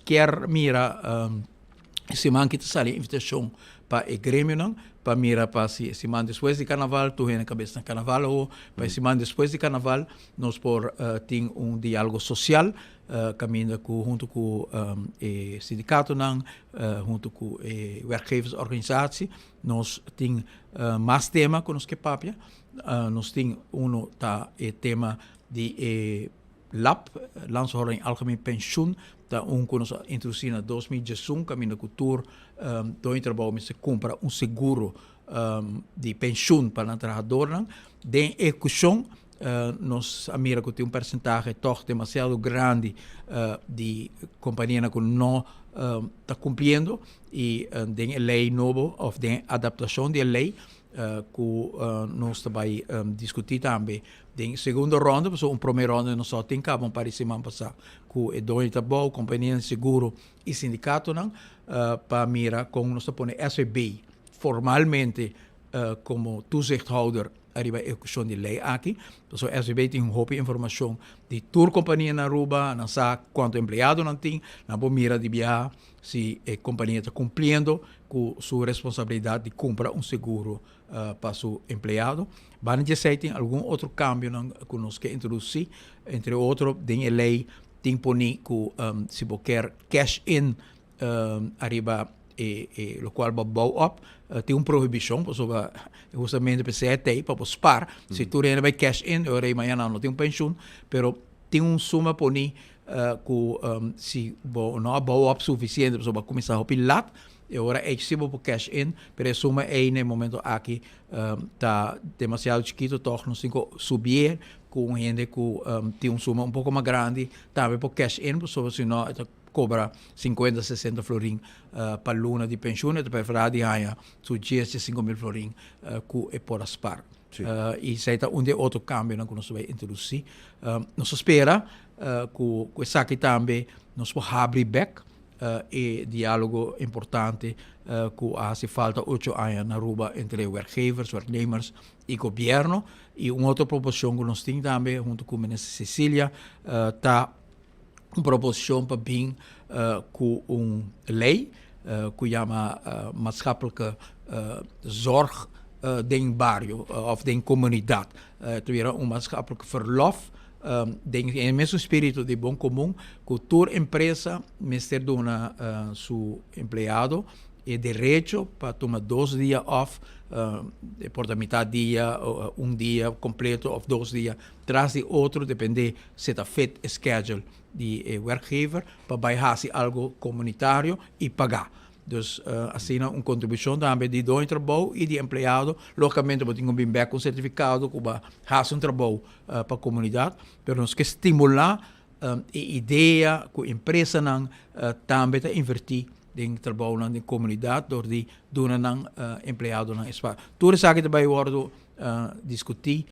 Kier mira siman ki ta sali invitacion pa e gremionan pa mira pa si e siman despues di carnaval, tur hende cabes na carnaval awo, pa e siman despues di carnaval nos por tin un dialogo social caminda cu hunto cu e sindicatonan, hunto cu e werkgeversorganisatie nos tin mas tema cu nos ke papia. Nos tin uno ta e tema di e LAP, Landsordening Algemeen Pensioen, ta un ku nos a introdusí na 2011 kaminda ku tur doño di trabou mester kumpra un seguro di penshun pa nan trahadornan. Den ehekushon nos a mira ku tin un persentahe tòg demasiado grandi di kompanianan ku no ta kumpliendo i den e lei nobo òf den e adaptashon di e lei ku nos ta bai diskutí tambe den segundo ronda, pasobra un promé ronda nos a tin kaba un par di siman pasá ku e doño di trabou, kompanianan di seguro i sindikatonan pa mira kon nos ta pone SVB formalmente komo toezichthouder ariba e ehekushon di lei aki. Pasobra SVB tin hopi informashon di tur kompania na Aruba, nan sa kuantu empleado nan tin, nan por mira di biaha si e kompania ta kumpliendo ku su responsabilidat di kumpra un seguro pa su empleado. Banda di esei tin algun otro kambionan ku nos ke introdusí, entre otro den e lei tin poni ku si bo kier cash in ariba e lokual bo a bou op, tin un prohibishon pasobra hustamente p'esei a tei pa bo spar. Si tur hende bai cash in e ora ei mañana no tin un penshun, pero tin un suma poni ku si bo no a bou op sufisiente pasobra bo a kuminsá hopi lat, e ora ei si bo por cash in, pero e suma ei na e momento aki ta demasiado chikito tòg nos tin ku subié ku un hende ku tin un suma un poko mas grandi tambe por cash in pasobra si no e ta kobra sinkuenta sesenta florin pa luna di penshun e ta preferá di haña su dies di 5000 florin ku e por a spar. I esei ta un di e otro kambionan ku nos ta bai introdusí. Nos ta spera ku esaki tambe nos por habri bèk e diálogo importante ku a hasi falta 8 aña na Aruba entre werkgevers, werknemers i gobièrnu. I un otro proposishon ku nos tin tambe huntu ku minister Cecilia ta un proposishon pa bin ku un lei ku yama maatschappelijke zorg den bario òf den komunidat. Ta bira un maatschappelijk verlof den e mesun spiritu di bon komun ku tur empresa mester duna su empleado e derecho pa tuma 2 dia òf, por ta mitad dia, un dia kompleto òf 2 dia tras di otro, depende si ta fit e schedule di e werkgever, pa bai hasi algo komunitario i pagá. Dus asina un kontribushon tambe di doño trabou i di empleado. Lógikamente bo tin ku bin bèk ku un sertifikado ku bo a hasi un trabou pa komunidat, pero nos ke stimulá e idea ku empresanan tambe ta invertí den trabounan den komunidat dor di duna nan empleadonan espasio. Tur esaki ta bai wòrdu diskutí.